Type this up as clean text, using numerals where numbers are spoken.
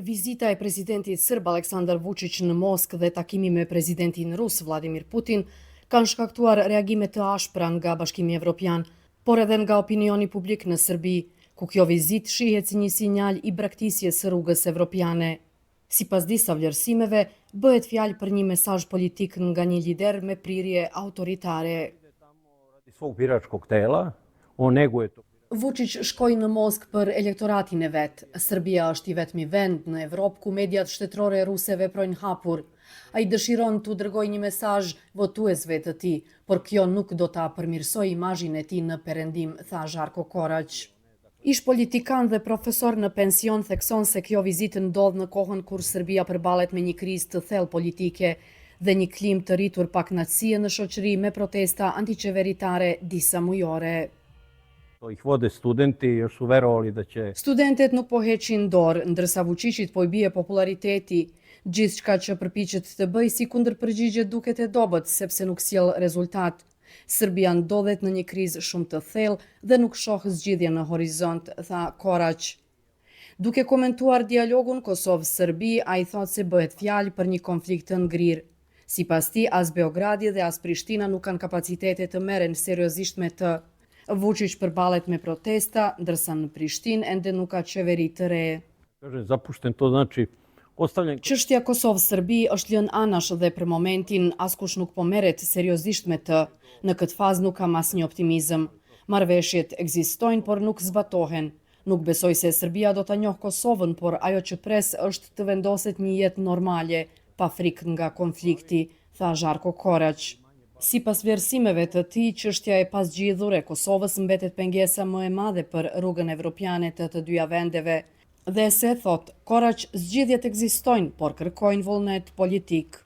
Vizita e presidentit sërb Aleksandar Vučić në Moskë dhe takimi me presidentin rus Vladimir Putin kanë shkaktuar reagime të ashpra nga Bashkimi Evropian, por edhe nga opinioni publik në Serbi, ku kjo vizitë shihet si një sinjal i braktisjes së rrugës evropiane. Sipas disa vlerësimeve, bëhet fjalë për një mesazh politik nga një lider me prirje autoritare. Svog biračkog tela, on neguje to. Vučić shkoi në Moskë për elektoratin e vet. Serbia është i vetmi vend në Evropë ku mediat shtetërore ruse veprojnë hapur. Ai dëshiron t'u dërgojë një mesazh votuesve të tij, por kjo nuk do ta përmirësojë imazhin e tij në perëndim, tha Zharko Koraq. Ish politikan dhe profesor në pension thekson se kjo vizitë ndodh në kohën kur Serbia përballet me një krizë të thellë politike dhe një klimë të rritur pakënaqësie në shoqëri me protesta antiqeveritare disa mujore. To ih vode studenti jer su verovali da će Studentet nuk po heqin dorë, ndërsa Vučićit po i bie populariteti. Gjithçka që përpiqet të bëjë si kundërpërgjigje duket e dobët, sepse nuk sjell rezultat. Serbia ndodhet në një krizë shumë të thellë dhe nuk shoh zgjidhje në horizont, tha Koraq. Duke komentuar dialogun Kosovë-Serbi, ai thotë se bëhet fjalë për një konflikt të ngrirë. Sipas tij, as Beogradi dhe as Prishtina nuk kanë kapacitete të merren seriozisht me të. Vučić përballet me protesta, ndërsa në Prishtinë ende nuk ka qeveri të re. Kažem, zapušten, to znači ostavljen... Çështja Kosovë-Serbi është lënë anash dhe për momentin askush nuk po merret seriozisht me të. Në këtë fazë nuk kam asnjë optimizëm. Marrëveshjet ekzistojnë, por nuk zbatohen. Nuk besoj se Serbia do ta njohë Kosovën, por ajo që pres është të vendoset një jetë normale, pa frikë nga konflikti, tha Zharko Koraq. Sipas vlerësimeve të tij, çështja e pazgjidhur e Kosovës mbetet pengesa më e madhe për rrugën evropiane të të dyja vendeve. Dhe se thot, Koraq zgjidhjet ekzistojnë, por kërkojnë vullnet politik.